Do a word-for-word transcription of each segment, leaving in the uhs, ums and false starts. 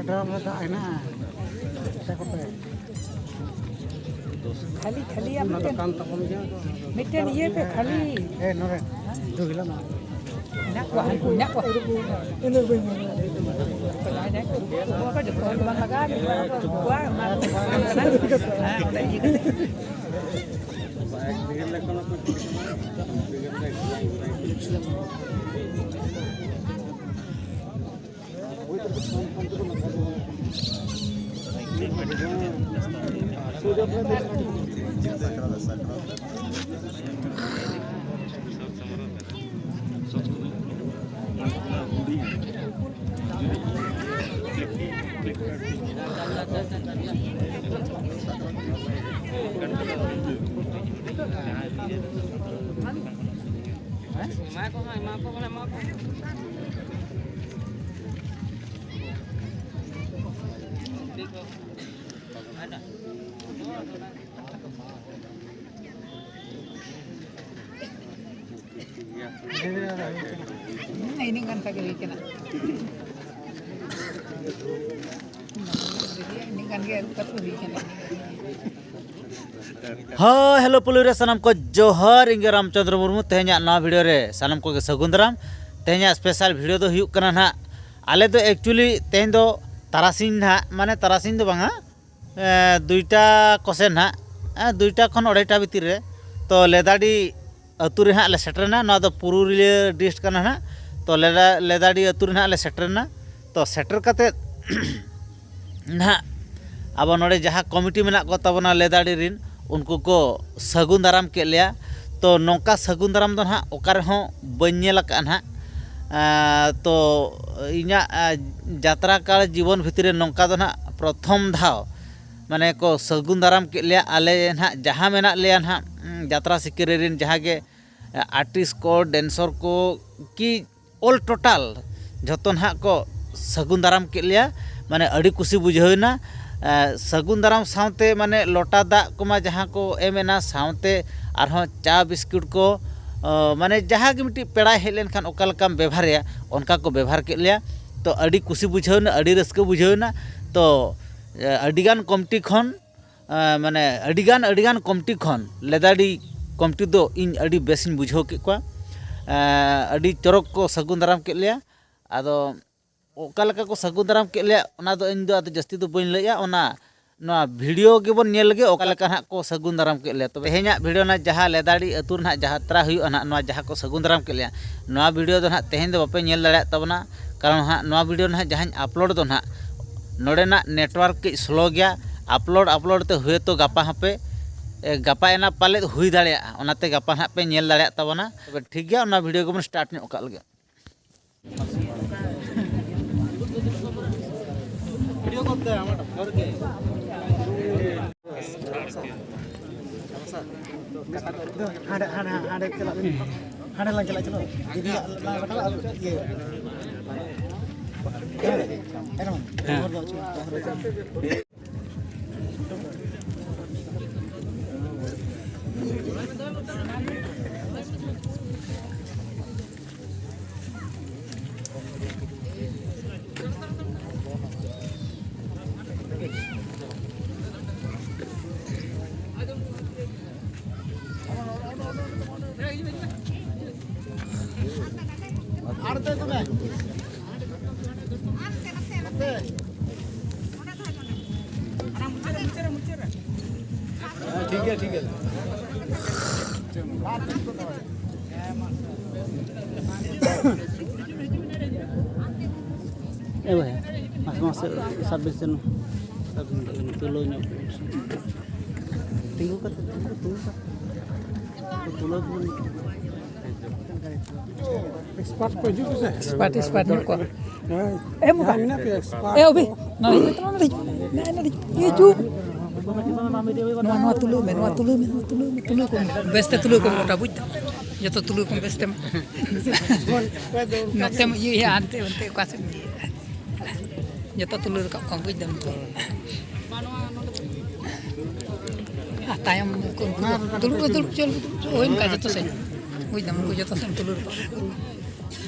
Petrol ᱨᱮ ᱫᱟᱜ ᱦᱮᱱᱟᱜᱼᱟ᱾ ᱪᱮᱫ ᱠᱚᱯᱮ? ᱠᱷᱟᱹᱞᱤ, ᱠᱷᱟᱹᱞᱤᱭᱟᱢ ᱚᱱᱟ ᱫᱚ ᱢᱤᱫᱴᱮᱱ, ᱠᱟᱱ ᱛᱟᱵᱚᱱ ᱜᱮᱭᱟ᱾ ᱢᱤᱫᱴᱮᱱ ᱤᱭᱟᱹ ᱯᱮ ᱠᱷᱟᱹᱞᱤ᱾ ᱦᱮᱸ, ᱱᱚᱰᱮ ᱫᱩ ᱠᱤᱞᱳ ᱢᱟ᱾ ᱦᱮᱱᱟᱜ ᱠᱚᱣᱟ, ᱦᱟᱹᱱᱠᱩ ᱦᱮᱱᱟᱜ ᱠᱚᱣᱟ᱾ ᱡᱚᱛᱚ ᱦᱚᱲ ᱫᱚ ᱵᱟᱝ ᱞᱟᱜᱟᱜᱼᱟ, ᱢᱤᱫ ᱵᱟᱨ ᱦᱚᱲ ᱠᱚ ᱟᱹᱜᱩ ᱠᱚᱣᱟ, ᱚᱱᱟ ᱠᱚ ᱦᱮᱸ, ᱚᱸᱰᱮ ᱤᱭᱟᱹ ᱠᱟᱛᱮ᱾ ᱮᱢᱟ ᱠᱚ ᱦᱟᱸᱜ, ᱮᱢᱟ ᱠᱚ ᱵᱚᱞᱮ, ᱮᱢᱟ ᱠᱚ᱾ ᱦᱩᱸ, ᱤᱱᱟᱹᱜ ᱜᱟᱱ ᱠᱷᱟᱡ ᱜᱮ ᱦᱩᱭ ᱠᱟᱱᱟ᱾ ᱤᱱᱟᱹᱜ ᱜᱟᱱ ᱜᱮ ᱟᱹᱨᱩᱵ ᱠᱟᱛᱮ ᱦᱩᱭ ᱠᱟᱱᱟ᱾ ᱦᱳᱭ, ᱦᱮᱞᱳ ᱯᱩᱞᱩ ᱨᱮ ᱥᱟᱱᱟᱢ ᱠᱚ ᱡᱚᱦᱟᱨ᱾ ᱤᱧ ᱜᱮ ᱨᱟᱢᱪᱚᱸᱫᱽᱨᱚ ᱢᱩᱨᱢᱩ᱾ ᱛᱮᱦᱮᱧᱟᱜ ᱱᱚᱣᱟ ᱵᱷᱤᱰᱤᱭᱳ ᱨᱮ ᱥᱟᱱᱟᱢ ᱠᱚᱜᱮ ᱥᱟᱹᱜᱩᱱ ᱫᱟᱨᱟᱢ᱾ ᱛᱮᱦᱮᱧᱟᱜ ᱥᱯᱮᱥᱟᱞ ᱵᱷᱤᱰᱤᱭᱳ ᱫᱚ ᱦᱩᱭᱩᱜ ᱠᱟᱱᱟ ᱱᱟᱦᱟᱜ, ᱟᱞᱮ ᱫᱚ ᱮᱠᱪᱩᱭᱮᱞᱤ ᱛᱮᱦᱮᱧ ᱫᱚ ᱛᱟᱨᱟᱥᱤᱧ ᱱᱟᱦᱟᱜ, ᱢᱟᱱᱮ ᱛᱟᱨᱟᱥᱤᱧ ᱫᱚ ᱵᱟᱝᱟ, ᱮ, ᱫᱩᱭᱴᱟ ᱠᱚᱥᱮ ᱱᱟᱦᱟᱜ, ᱮ, ᱫᱩᱭᱴᱟ ᱠᱷᱚᱱ ᱟᱹᱲᱟᱹᱭᱴᱟ ᱵᱷᱤᱛᱤᱨ ᱨᱮ ᱛᱚ ᱞᱮᱫᱟᱰᱤ ᱟᱹᱛᱩ ᱨᱮ ᱦᱟᱸᱜ ᱞᱮ ᱥᱮᱴᱮᱨᱮᱱᱟ᱾ ᱱᱚᱣᱟ ᱫᱚ ᱯᱩᱨᱩᱞᱤᱭᱟᱹ ᱰᱤᱥᱴ ᱠᱟᱱᱟ ᱦᱟᱸᱜ᱾ ᱛᱚ ᱞᱮᱫᱟ-, ᱞᱮᱫᱟᱰᱤ ᱟᱹᱛᱩ ᱨᱮ ᱦᱟᱸᱜ ᱞᱮ ᱥᱮᱴᱮᱨᱮᱱᱟ᱾ ᱛᱚ ᱥᱮᱴᱮᱨ ᱠᱟᱛᱮᱫ ᱱᱟᱦᱟᱜ ᱟᱵᱚ ᱱᱚᱰᱮ ᱡᱟᱦᱟᱸ ᱠᱚᱢᱤᱴᱤ ᱢᱮᱱᱟᱜ ᱠᱚ ᱛᱟᱵᱚᱱᱟ ᱞᱮᱫᱟᱰᱤ ᱨᱮᱱ, ᱩᱱᱠᱩ ᱠᱚ ᱥᱟᱹᱜᱩᱱ ᱫᱟᱨᱟᱢ ᱠᱮᱫ ᱞᱮᱭᱟ᱾ ᱛᱚ ᱱᱚᱝᱠᱟ ᱥᱟᱹᱜᱩᱱ ᱫᱟᱨᱟᱢ ᱫᱚ ᱱᱟᱦᱟᱜ ᱚᱠᱟ ᱨᱮᱦᱚᱸ ᱵᱟᱹᱧ ᱧᱮᱞ ᱟᱠᱟᱫᱼᱟ ᱱᱟᱦᱟᱜ᱾ ᱟᱸ, ᱛᱚ ᱤᱧᱟᱹᱜ, ᱟᱸ, ᱡᱟᱛᱨᱟ ᱠᱟᱞ ᱡᱤᱵᱚᱱ ᱵᱷᱤᱛᱨᱤ ᱨᱮ ᱱᱚᱝᱠᱟ ᱫᱚ ᱱᱟᱦᱟᱜ ᱯᱨᱚᱛᱷᱚᱢ ᱫᱷᱟᱣ, ᱢᱟᱱᱮ, ᱠᱚ ᱥᱟᱹᱜᱩᱱ ᱫᱟᱨᱟᱢ ᱠᱮᱫ ᱞᱮᱭᱟ᱾ ᱟᱞᱮ ᱱᱟᱦᱟᱜ ᱡᱟᱦᱟᱸ ᱢᱮᱱᱟᱜ ᱞᱮᱭᱟ ᱱᱟᱦᱟᱜ, ᱩᱸ, ᱡᱟᱛᱨᱟ ᱥᱤᱠᱟᱹᱨᱤ ᱨᱮᱱ ᱡᱟᱦᱟᱸ ᱜᱮ, ᱮ, ᱟᱨᱴᱤᱥᱴ ᱠᱚ, ᱰᱮᱱᱥᱚᱨ ᱠᱚ, ᱠᱤ ᱚᱞ ᱴᱳᱴᱟᱞ ᱡᱷᱚᱛᱚ ᱱᱟᱦᱟᱜ ᱠᱚ ᱥᱟᱹᱜᱩᱱ ᱫᱟᱨᱟᱢ ᱠᱮᱫ ᱞᱮᱭᱟ᱾ ᱢᱟᱱᱮ, ᱟᱹᱰᱤ ᱠᱩᱥᱤ ᱵᱩᱡᱷᱟᱹᱣ ᱮᱱᱟ᱾ ᱮ, ᱥᱟᱹᱜᱩᱱ ᱫᱟᱨᱟᱢ ᱥᱟᱶᱛᱮ, ᱢᱟᱱᱮ, ᱞᱚᱴᱟ ᱫᱟᱜ ᱠᱚᱢᱟ ᱡᱟᱦᱟᱸ ᱠᱚ ᱮᱢ ᱮᱱᱟ, ᱥᱟᱶᱛᱮ ᱟᱨᱦᱚᱸ ᱪᱟ ᱵᱤᱥᱠᱩᱴ ᱠᱚ, ᱚ, ᱢᱟᱱᱮ, ᱡᱟᱦᱟᱸ ᱜᱮ ᱢᱤᱫᱴᱤᱡ ᱯᱮᱲᱟᱭ ᱦᱮᱡ ᱞᱮᱱᱠᱷᱟᱱ ᱚᱠᱟ ᱞᱮᱠᱟᱢ ᱵᱮᱵᱷᱟᱨᱮᱭᱟ, ᱚᱱᱠᱟ ᱠᱚ ᱵᱮᱵᱷᱟᱨ ᱠᱮᱫ ᱞᱮᱭᱟ᱾ ᱛᱚ ᱟᱹᱰᱤ ᱠᱩᱥᱤ ᱵᱩᱡᱷᱟᱹᱣ ᱮᱱᱟ, ᱟᱹᱰᱤ ᱨᱟᱹᱥᱠᱟᱹ ᱵᱩᱡᱷᱟᱹᱣ ᱮᱱᱟ᱾ ᱛᱚ ᱟᱹᱰᱤᱜᱟᱱ ᱠᱚᱢᱤᱴᱤ ᱠᱷᱚᱱ ᱢᱟᱱᱮ ᱟᱹᱰᱤᱜᱟᱱ ᱟᱹᱰᱤᱜᱟᱱ ᱠᱚᱢᱤᱴᱤ ᱠᱷᱚᱱ ᱞᱮᱫᱟᱲᱤ ᱠᱚᱢᱤᱴᱤ ᱫᱚ ᱤᱧ ᱟᱹᱰᱤ ᱵᱮᱥᱤᱧ ᱵᱩᱡᱷᱟᱹᱣ ᱠᱮᱫ ᱠᱚᱣᱟ᱾ ᱟᱹᱰᱤ ᱪᱚᱨᱚᱠ ᱠᱚ ᱥᱟᱹᱜᱩᱱ ᱫᱟᱨᱟᱢ ᱠᱮᱫ ᱞᱮᱭᱟ᱾ ᱟᱫᱚ ᱚᱠᱟ ᱞᱮᱠᱟ ᱠᱚ ᱥᱟᱹᱜᱩᱱ ᱫᱟᱨᱟᱢ ᱠᱮᱫ ᱞᱮᱭᱟ, ᱚᱱᱟ ᱫᱚ ᱤᱧ ᱫᱚ ᱟᱫᱚ ᱡᱟᱹᱥᱛᱤ ᱫᱚ ᱵᱟᱹᱧ ᱞᱟᱹᱭᱟ᱾ ᱚᱱᱟ ᱱᱚᱣᱟ ᱵᱷᱤᱰᱤᱭᱳ ᱜᱮᱵᱚᱱ ᱧᱮᱞ ᱞᱮᱜᱮ, ᱚᱠᱟ ᱞᱮᱠᱟ ᱱᱟᱦᱟᱜ ᱠᱚ ᱥᱟᱹᱜᱩᱱ ᱫᱟᱨᱟᱢ ᱠᱮᱫ ᱞᱮᱭᱟ᱾ ᱛᱚᱵᱮ ᱛᱮᱦᱮᱧᱟᱜ ᱵᱷᱤᱰᱤᱭᱳ ᱱᱟᱦᱟᱜ ᱡᱟᱦᱟᱸ ᱞᱮᱫᱟᱲᱤ ᱟᱹᱛᱩ ᱨᱮ ᱱᱟᱦᱟᱜ ᱡᱟᱦᱟᱸ ᱡᱟᱛᱨᱟ ᱦᱩᱭᱩᱜᱼᱟ ᱱᱟᱦᱟᱜ, ᱱᱚᱣᱟ ᱡᱟᱦᱟᱸ ᱠᱚ ᱥᱟᱹᱜᱩᱱ ᱫᱟᱨᱟᱢ ᱠᱮᱫ ᱞᱮᱭᱟ, ᱱᱚᱣᱟ ᱵᱷᱤᱰᱤᱭᱳ ᱫᱚ ᱱᱟᱦᱟᱜ ᱛᱮᱦᱮᱧ ᱫᱚ ᱵᱟᱯᱮ ᱧᱮᱞ ᱫᱟᱲᱮᱭᱟᱜ ᱛᱟᱵᱚᱱᱟ᱾ ᱠᱟᱨᱚᱱ ᱦᱟᱸᱜ ᱱᱚᱣᱟ ᱵᱷᱤᱰᱤᱭᱳ ᱱᱟᱦᱟᱜ ᱡᱟᱦᱟᱸᱧ ᱟᱯᱞᱳᱰ ᱫᱚ ᱱᱟᱦᱟᱜ, ᱱᱚᱰᱮᱱᱟᱜ ᱱᱮᱴᱣᱟᱨᱠ ᱠᱟᱹᱡ ᱥᱞᱳ ᱜᱮᱭᱟ᱾ ᱟᱯᱞᱳᱰ ᱟᱯᱞᱳᱰ ᱛᱮ ᱦᱳᱭᱛᱳ ᱜᱟᱯᱟ ᱦᱚᱸᱯᱮ, ᱮ, ᱜᱟᱯᱟ ᱮᱱᱟ ᱯᱟᱞᱮᱫ ᱦᱩᱭ ᱫᱟᱲᱮᱭᱟᱜᱼᱟ, ᱚᱱᱟᱛᱮ ᱜᱟᱯᱟ ᱱᱟᱦᱟᱜ ᱯᱮ ᱧᱮᱞ ᱫᱟᱲᱮᱭᱟᱜ ᱛᱟᱵᱚᱱᱟ᱾ ᱛᱚᱵᱮ ᱴᱷᱤᱠ ᱜᱮᱭᱟ, ᱚᱱᱟ ᱵᱷᱤᱰᱤᱭᱳ ᱜᱮᱵᱚᱱ ᱥᱴᱟᱨᱴ ᱧᱚᱜ ᱠᱟᱜ ᱞᱮᱜᱮ᱾ ᱦᱟᱸᱰᱮ, ᱦᱟᱸᱰᱮ, ᱦᱟᱸᱰᱮ ᱪᱟᱞᱟᱜ ᱵᱤᱱ᱾ ᱦᱟᱸᱰᱮ ᱞᱟᱝ ᱪᱟᱞᱟᱜᱼᱟ, ᱪᱚᱞᱚ᱾ ᱤᱫᱤᱭᱟᱜ ᱞᱟᱝ ᱨᱟᱠᱟᱵᱟ, ᱟᱨ ᱤᱭᱟᱹ᱾ ᱦᱮᱸ᱾ ᱦᱚᱨ ᱫᱚ ᱟᱹᱪᱩᱨ, ᱦᱚᱨ ᱫᱚ ᱟᱹᱪᱩᱨ᱾ ᱴᱷᱤᱠ ᱜᱮᱭᱟ, ᱴᱷᱤᱠ ᱜᱮᱭᱟ᱾ ᱮ ᱵᱷᱟᱭ, ᱢᱟᱥᱮ, ᱢᱟᱥᱮ, ᱥᱟᱵ ᱵᱤᱱ ᱥᱮ ᱱᱚᱣᱟ᱾ ᱥᱟᱵ ᱵᱤᱱ, ᱛᱩᱞᱟᱹᱣ ᱧᱚᱜ ᱠᱚ᱾ ᱛᱤᱸᱜᱩ ᱠᱟᱛᱮ, ᱛᱤᱸᱜᱩ, ᱛᱤᱸᱜᱩ ᱠᱟᱛᱮ᱾ ᱛᱩᱞᱟᱹᱣ ᱠᱚᱵᱚᱱ᱾ ᱮᱠᱥᱯᱟᱨᱴ ᱠᱚ ᱦᱤᱡᱩᱜ ᱢᱮᱥᱮ᱾ ᱮᱠᱥᱯᱟᱨᱴ, ᱮᱠᱥᱯᱟᱨᱴ ᱧᱚᱜ ᱠᱚ᱾ ᱦᱳᱭ᱾ ᱮ, ᱢᱚᱴᱟ᱾ ᱡᱟᱦᱟᱸ ᱢᱮᱱᱟᱜ ᱯᱮᱭᱟ, ᱮᱠᱥᱯᱟᱨᱴ ᱮ, ᱚᱵᱷᱤ, ᱠᱚ᱾ ᱱᱚᱰᱮ ᱦᱤᱡᱩᱜ ᱢᱮ, ᱛᱟᱞᱟᱝ ᱱᱚᱰᱮ ᱦᱤᱡᱩᱜ ᱢᱮ, ᱱᱚᱰᱮ ᱦᱤᱡᱩᱜ ᱢᱮ᱾ ᱱᱚᱣᱟ, ᱱᱚᱣᱟ ᱛᱩᱞᱟᱹᱣ ᱢᱮ, ᱱᱚᱣᱟ ᱛᱩᱞᱟᱹᱣ ᱢᱮ, ᱱᱚᱣᱟ ᱛᱩᱞᱟᱹᱣ ᱢᱮ, ᱛᱩᱞᱟᱹᱣ ᱠᱚᱢ᱾ ᱵᱮᱥᱛᱮ ᱛᱩᱞᱟᱹᱣ ᱠᱚᱢ ᱜᱚᱴᱟ, ᱵᱩᱡᱽ ᱫᱟᱢ? ᱡᱚᱛᱚ ᱛᱩᱞᱟᱹᱣ ᱠᱚᱢ ᱵᱮᱥᱛᱮᱢ᱾ ᱱᱚᱛᱮᱢ ᱤᱭᱟᱹᱭᱟ, ᱦᱟᱱᱛᱮ ᱚᱱᱛᱮ ᱚᱠᱟ ᱥᱮᱫ ᱮᱢ ᱤᱭᱟᱹᱭᱟ? ᱡᱚᱛᱚ ᱛᱩᱞᱟᱹᱣ ᱨᱟᱠᱟᱵ ᱠᱚᱢ, ᱵᱩᱡᱽ ᱫᱟᱢ ᱛᱚ? ᱟᱨ ᱛᱟᱭᱚᱢ ᱩᱱᱠᱩ, ᱩᱱᱠᱩ ᱫᱚ ᱫᱩᱲᱩᱵ ᱨᱮ ᱫᱩᱲᱩᱵ ᱦᱚᱪᱚ, ᱫᱩᱲᱩᱵ ᱦᱚᱪᱚ, ᱦᱳᱭ ᱚᱱᱠᱟ ᱡᱚᱛᱚ ᱥᱮᱫ, ᱵᱩᱡᱽ ᱫᱟᱢ, ᱩᱱᱠᱩ ᱡᱚᱛᱚ ᱥᱮᱫ ᱮᱢ ᱛᱩᱞᱟᱹᱣ ᱨᱟᱠᱟᱵ᱾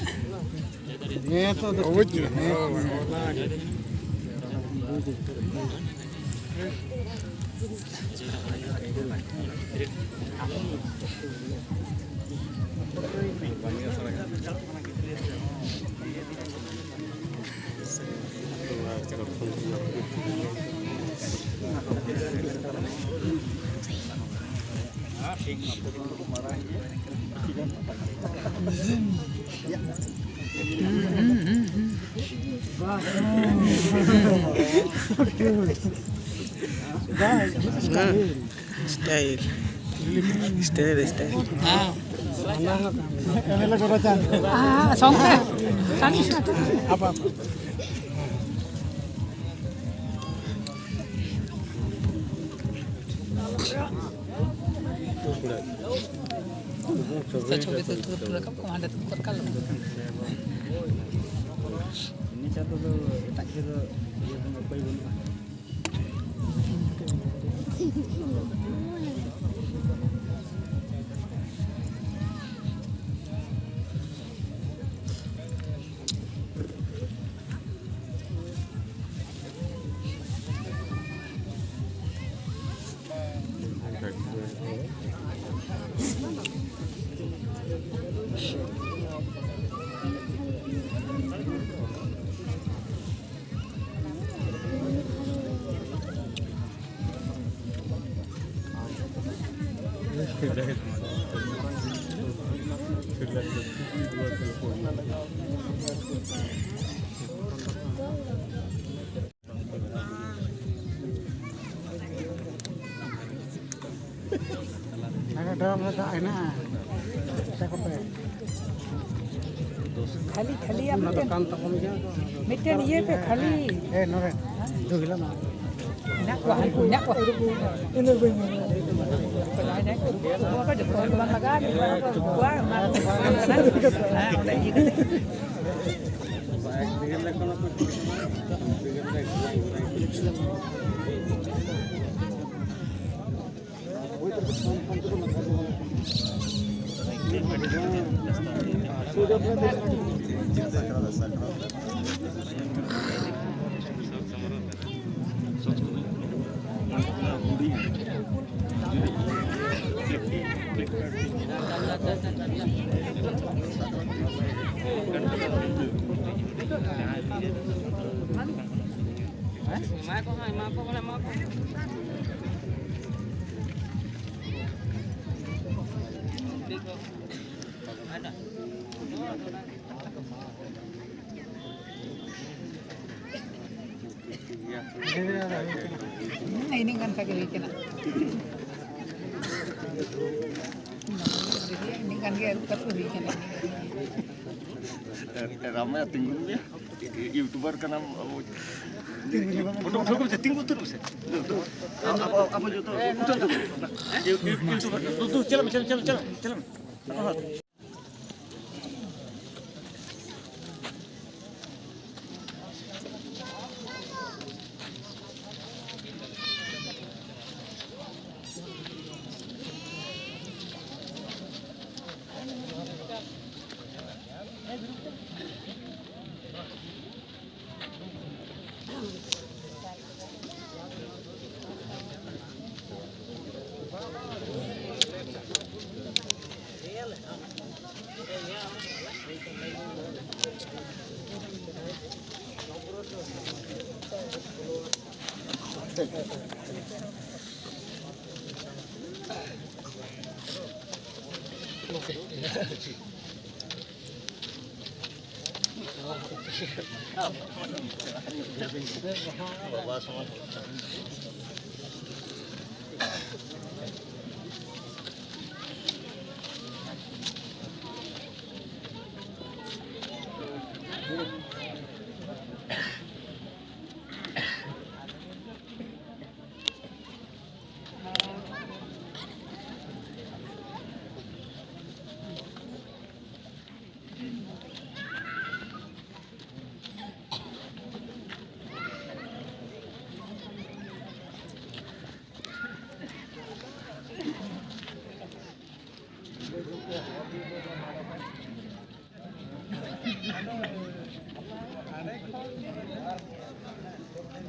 ᱦᱮᱸ ᱛᱚ, ᱟᱫᱚ ᱴᱷᱤᱠ ᱜᱮᱭᱟ᱾ ᱦᱮᱸ᱾ Style. Style, style. Ah, song. ᱥᱮ ᱪᱷᱚᱵᱤ ᱛᱮ ᱛᱩᱫ ᱨᱟᱠᱟᱵ ᱠᱚᱢ, ᱦᱟᱸᱰᱮ ᱛᱩᱫ ᱨᱟᱠᱟᱵ ᱞᱮᱢ᱾ ᱱᱮᱛᱟᱨ ᱫᱚ ᱮᱴᱟᱜ ᱠᱤᱪᱷᱩ ᱫᱚ ᱤᱭᱟᱹ ᱫᱚ ᱩᱯᱟᱹᱭ ᱵᱟᱹᱱᱩᱜᱼᱟ᱾ ᱦᱟᱱᱟ ᱰᱨᱟᱢ ᱨᱮ ᱫᱟᱜ ᱦᱮᱱᱟᱜᱼᱟ᱾ ᱪᱮᱫ ᱠᱚᱯᱮ? ᱠᱷᱟᱹᱞᱤ, ᱠᱷᱟᱹᱞᱤ ᱟᱢ ᱚᱱᱟ ᱫᱚ ᱢᱤᱫᱴᱮᱱ, ᱠᱟᱱ ᱛᱟᱵᱚᱱ ᱜᱮᱭᱟ᱾ ᱢᱤᱫᱴᱮᱱ ᱤᱭᱟᱹ ᱯᱮ, ᱠᱷᱟᱹᱞᱤ᱾ ᱦᱮᱸ, ᱱᱚᱰᱮ᱾ ᱫᱩ ᱠᱤᱞᱳ ᱢᱟ᱾ ᱦᱮᱱᱟᱜ ᱠᱚᱣᱟ, ᱦᱟᱹᱱᱠᱩ ᱦᱮᱱᱟᱜ ᱠᱚᱣᱟ᱾ ᱡᱟᱦᱟᱸᱭ, ᱡᱟᱦᱟᱸᱭ ᱠᱚ ᱨᱩᱣᱟᱹ ᱠᱚᱣᱟ, ᱡᱚᱛᱚ ᱦᱚᱲ ᱫᱚ ᱵᱟᱝ ᱞᱟᱜᱟᱜᱼᱟ, ᱢᱤᱫ ᱵᱟᱨ ᱠᱚ ᱨᱩᱣᱟᱹ ᱠᱚᱣᱟ, ᱚᱱᱟ ᱠᱚ ᱦᱮᱸ, ᱚᱸᱰᱮ ᱤᱭᱟᱹ ᱠᱟᱛᱮ᱾ ᱮᱢᱟ ᱠᱚ ᱦᱟᱸᱜ, ᱮᱢᱟ ᱠᱚ ᱵᱚᱞᱮ, ᱮᱢᱟ ᱠᱚ᱾ ᱦᱩᱸ, ᱤᱱᱟᱹᱜ ᱜᱟᱱ ᱠᱷᱟᱡ ᱜᱮ ᱦᱩᱭ ᱠᱟᱱᱟ᱾ ᱤᱱᱟᱹᱜ ᱜᱟᱱ ᱜᱮ ᱟᱹᱨᱩᱵ ᱠᱟᱛᱮ ᱦᱩᱭ ᱠᱟᱱᱟ᱾ ᱨᱟᱢᱮ ᱛᱤᱸᱜᱩᱱ ᱜᱮᱭᱟ᱾ ᱤᱭᱩᱴᱩᱵᱟᱨ ᱠᱟᱱᱟᱢ ᱟᱵᱚ᱾ ᱯᱷᱳᱴᱳ ᱩᱴᱷᱟᱹᱣ ᱠᱚ ᱢᱮᱥᱮ, ᱛᱤᱸᱜᱩ ᱩᱛᱟᱹᱨᱚᱜ ᱢᱮᱥᱮ᱾ ᱟᱵᱚ, ᱟᱵᱚ ᱡᱚᱛᱚ ᱩᱴᱷᱟᱹᱣ ᱩᱛᱟᱹᱨᱚᱜ ᱢᱮ᱾ ᱤᱭᱩᱴᱩᱵᱟᱨ, ᱫᱩ, ᱫᱩ, ᱪᱟᱞᱟᱜ ᱢᱮ, ᱪᱟᱞᱟᱜ ᱢᱮ, ᱪᱟᱞᱟᱜ ᱢᱮ, ᱪᱟᱞᱟᱜ ᱢᱮ᱾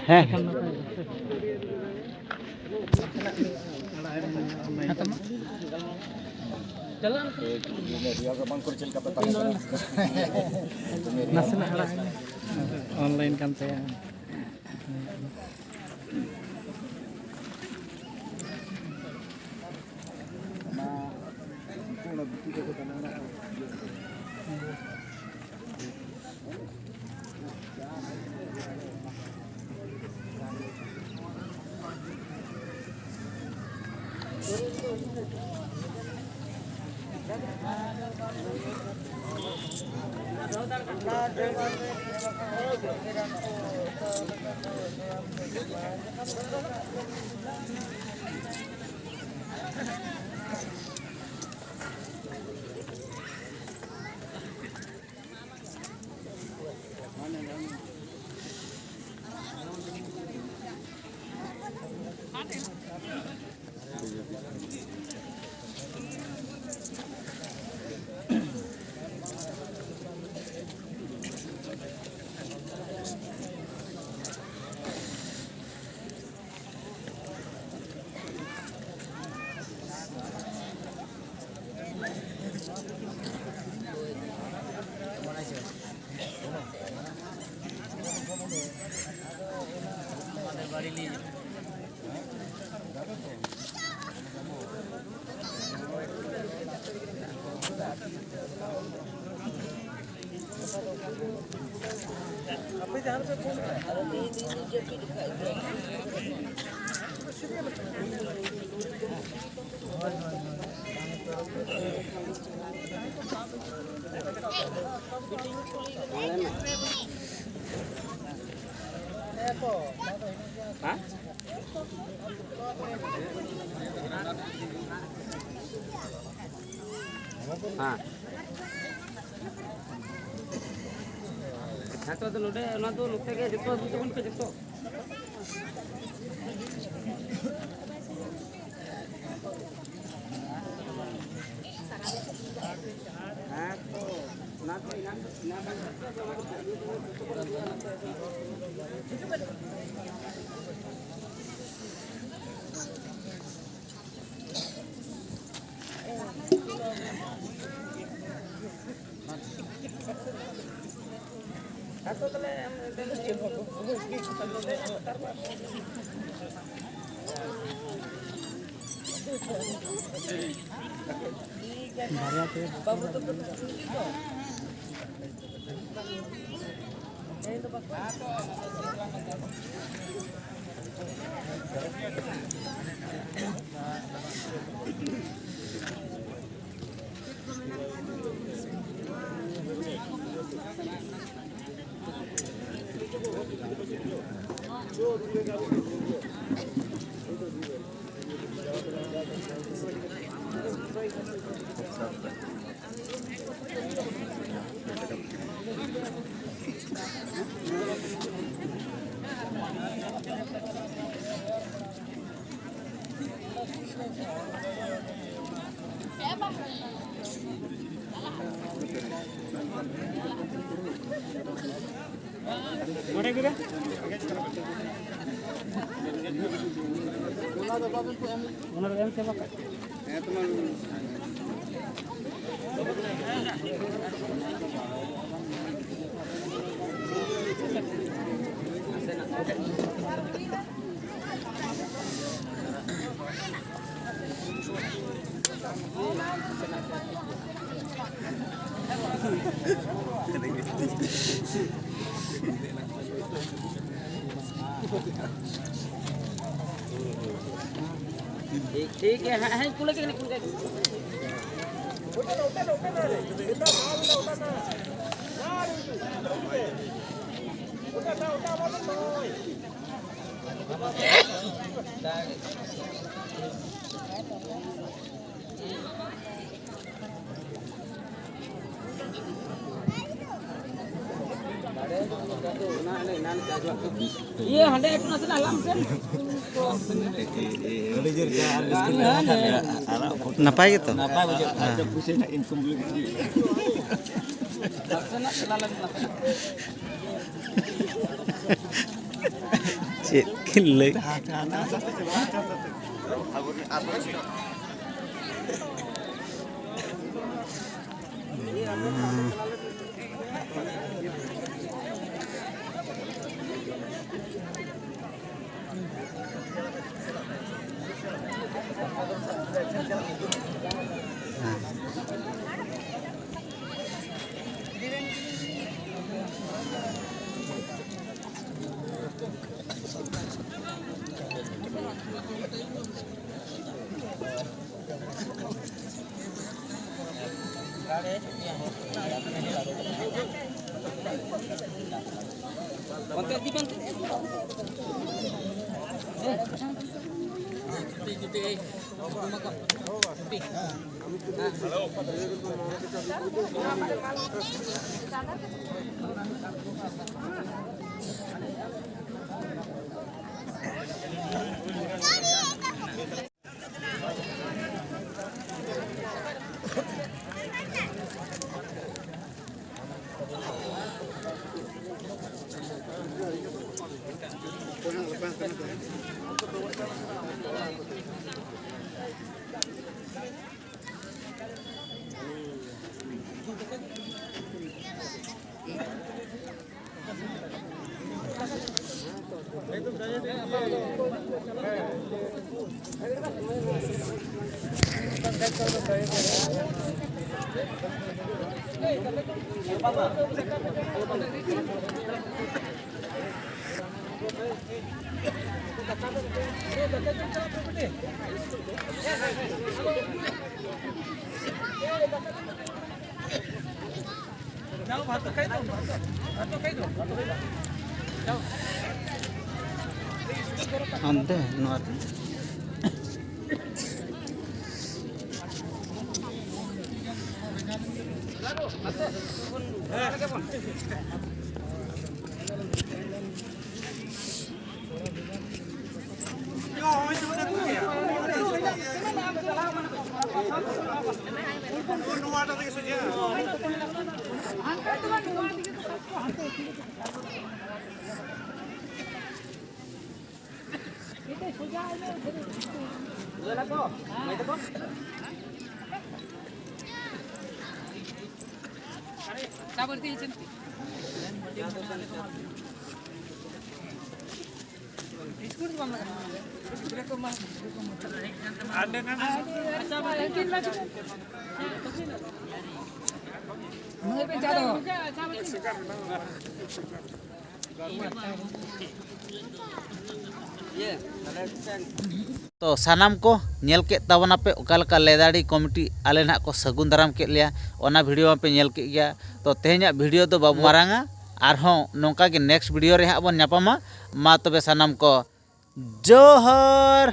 ᱦᱮᱸ᱾ ᱱᱟᱥᱮᱱᱟᱜ ᱟᱲᱟᱜ ᱢᱮ᱾ ᱚᱱᱞᱟᱭᱤᱱ ᱠᱟᱱ ᱛᱟᱭᱟ᱾ ᱦᱮᱸ᱾ ᱦᱮᱸ, ᱛᱚ, ᱟᱫᱚ ᱱᱚᱰᱮ ᱚᱱᱟ ᱫᱚ ᱱᱚᱛᱮ ᱜᱮ ᱡᱚᱛᱚ ᱟᱹᱜᱩ ᱛᱟᱵᱚᱱ ᱯᱮ ᱡᱚᱛᱚ᱾ ᱚᱱᱟ ᱫᱚ ᱮᱢ ᱪᱟᱵᱟ ᱠᱟᱜ᱾ ᱴᱷᱤᱠ, ᱴᱷᱤᱠ ᱜᱮᱭᱟ, ᱦᱮᱸ, ᱦᱮᱸ, ᱠᱩᱞᱮ ᱠᱟᱹᱱᱟᱹᱧ, ᱠᱩᱞᱮ ᱠᱟᱹᱱᱟᱹᱧ᱾ ᱤᱭᱟᱹ, ᱦᱟᱸᱰᱮ ᱮᱠᱴᱩ ᱱᱟᱥᱮᱱᱟᱜ ᱦᱟᱞᱟᱝ ᱢᱮᱥᱮ᱾ ᱱᱟᱯᱟᱭ ᱜᱮᱛᱚ? ᱱᱟᱯᱟᱭ ᱵᱩᱡᱷᱟᱹᱜ ᱠᱟᱱᱟ᱾ ᱦᱮᱸ᱾ ᱯᱩᱭᱥᱟᱹ ᱨᱮᱱᱟᱜ income ᱞᱟᱹᱜᱤᱫ ᱜᱮ᱾ ᱪᱮᱫ ᱠᱤᱱ ᱞᱟᱹᱭ? ᱦᱟᱱᱛᱮ ᱱᱚᱣᱟ ᱨᱮ᱾ ᱛᱚ ᱥᱟᱱᱟᱢ ᱠᱚ ᱧᱮᱞ ᱠᱮᱫ ᱛᱟᱵᱚᱱᱟᱯᱮ ᱚᱠᱟ ᱞᱮᱠᱟ ᱞᱮᱫᱟᱲᱤ ᱠᱚᱢᱤᱴᱤ ᱟᱞᱮ ᱱᱟᱦᱟᱜ ᱠᱚ ᱥᱟᱹᱜᱩᱱ ᱫᱟᱨᱟᱢ ᱠᱮᱫ ᱞᱮᱭᱟ, ᱚᱱᱟ ᱵᱷᱤᱰᱤᱭᱳ ᱢᱟᱯᱮ ᱧᱮᱞ ᱠᱮᱫ ᱜᱮᱭᱟ᱾ ᱛᱚ ᱛᱮᱦᱮᱧᱟᱜ ᱵᱷᱤᱰᱤᱭᱳ ᱫᱚ ᱵᱟᱵᱚ ᱢᱟᱨᱟᱝᱟ, ᱟᱨᱦᱚᱸ ᱱᱚᱝᱠᱟ ᱜᱮ ᱱᱮᱠᱥᱴ ᱵᱷᱤᱰᱤᱭᱳ ᱨᱮ ᱦᱟᱸᱜ ᱵᱚᱱ ᱧᱟᱯᱟᱢᱟ᱾ ᱢᱟ ᱛᱚᱵᱮ ᱥᱟᱱᱟᱢ ᱠᱚ ᱡᱚᱦᱟᱨ᱾